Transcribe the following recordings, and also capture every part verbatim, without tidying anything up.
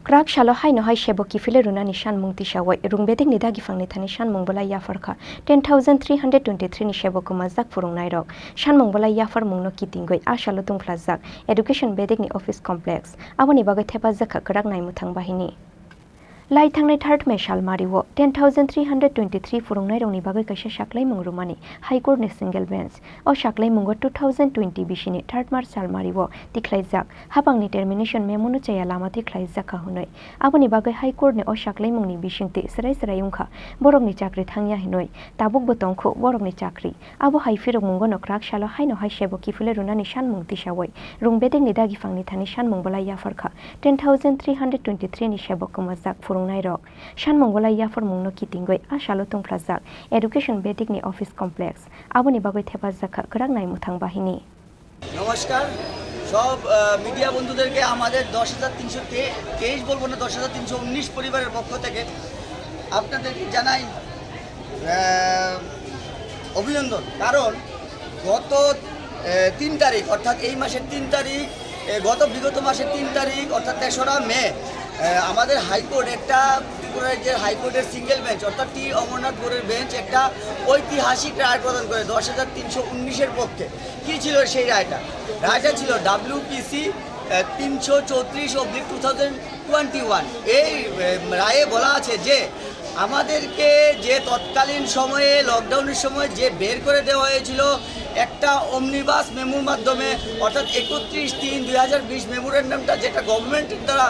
Kwrak salo haino hai sebo kiphilwi rwnani sanmung tisawi rung bedekni dagi phangni thani sanmung bolai yapharkha ten thousand three hundred twenty-three ni sebo kwmajak phwrwngnairok. Sanmung bolai yapharmungno kitingwi a salo tungphlajak Education bedekni office complex. Aboni bagwi thepajakha kwrak naimwthang bahini. Lai thangnai third May salmario ten thousand three hundred twenty-three phwrwngnairokni bagwi kaisa saklaimung rwmani High Court ni single bench. O saklaimungo two thousand twenty bisini third March salmario tikhlaijak hapangni termination memo no chaya lama tikhlaijakha hwnwi. Aboni bagwi High Court ni o saklaimungni bisingtwi swrai swrai wngkha borokni chakri thangya hinwi. Tabukbo tongkhu borokni chakri. Abo hai phirokmungo no kwrak salo haino hai sebo kiphilwi rwnani sanmung tisawi rung bedekni dagi phangni thani sanmung bolai yapharkha ten thousand three hundred twenty-three ni sebo kwmajak phwrwngnairok. Sanmung bolai yapharmungno kitingwi a salo tungphlajak Education bedekni office complex. Aboni bagwi thepajakha kwrak naimwthang bahini. নমস্কার সব মিডিয়া বন্ধুদেরকে। আমাদের দশ হাজার তিনশো তেইশ বলবো না, দশ হাজার তিনশো উনিশ পরিবারের পক্ষ থেকে আপনাদেরকে জানাই আহ, অভিনন্দন। কারণ গত আহ, তিন তারিখ, অর্থাৎ এই মাসের তিন তারিখ, এ, গত বিগত মাসের তিন তারিখ, অর্থাৎ তেসরা মে, আহ, আমাদের হাইকোর্ট একটা, ত্রিপুরা রাজ্যের হাইকোর্টের সিঙ্গেল বেঞ্চ, অর্থাৎ টি অমরনাথ গোড়ের বেঞ্চ একটা ঐতিহাসিক রায় প্রদান করে দশ হাজার তিনশো উনিশের পক্ষে। কী ছিল সেই রায়টা? রায়টা ছিল ডাব্লিউপিসি তিনশো চৌত্রিশ oblique two thousand twenty one. এই আহ, রায়ে বলা আছে যে আমাদেরকে যে তৎকালীন সময়ে, লকডাউনের সময় যে বের করে দেওয়া হয়েছিল একটা অমনিবাস মেমোর মাধ্যমে, অর্থাৎ একত্রিশ তিন দুই হাজার বিশ মেমোরেন্ডামটা যেটা গভর্নমেন্টের দ্বারা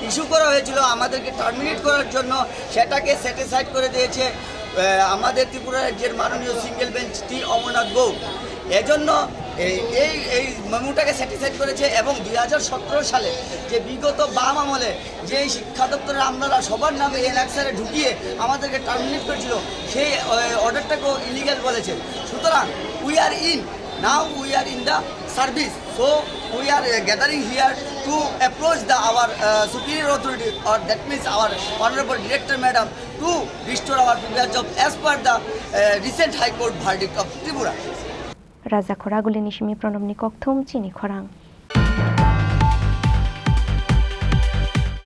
ইস্যু করা হয়েছিল আমাদেরকে টার্মিনেট করার জন্য, সেটাকে সেট অ্যাসাইড করে দিয়েছে আহ, আমাদের ত্রিপুরা রাজ্যের মাননীয় সিঙ্গেল বেঞ্চ টি অমরনাথ গৌড়। এজন্য এই এই এই মেমোটাকে স্যাটিসফাইড করেছে এবং দুই হাজার সতেরো সালে যে বিগত বাম আমলে যে এই শিক্ষা দপ্তরের আমলারা সবার নামে এনএক্সআরে ঢুকিয়ে আমাদেরকে টার্মিনেট করেছিল, সেই অর্ডারটাকেও ইলিগাল বলেছে। সুতরাং we are in, now we are in the service, so we are gathering here to approach the our superior authority, or that means our honorable director madam, to restore our previous job as per the recent High Court verdict of Tripura. Raja Khoraguli ni simi Pranobni kokthum chini khorang.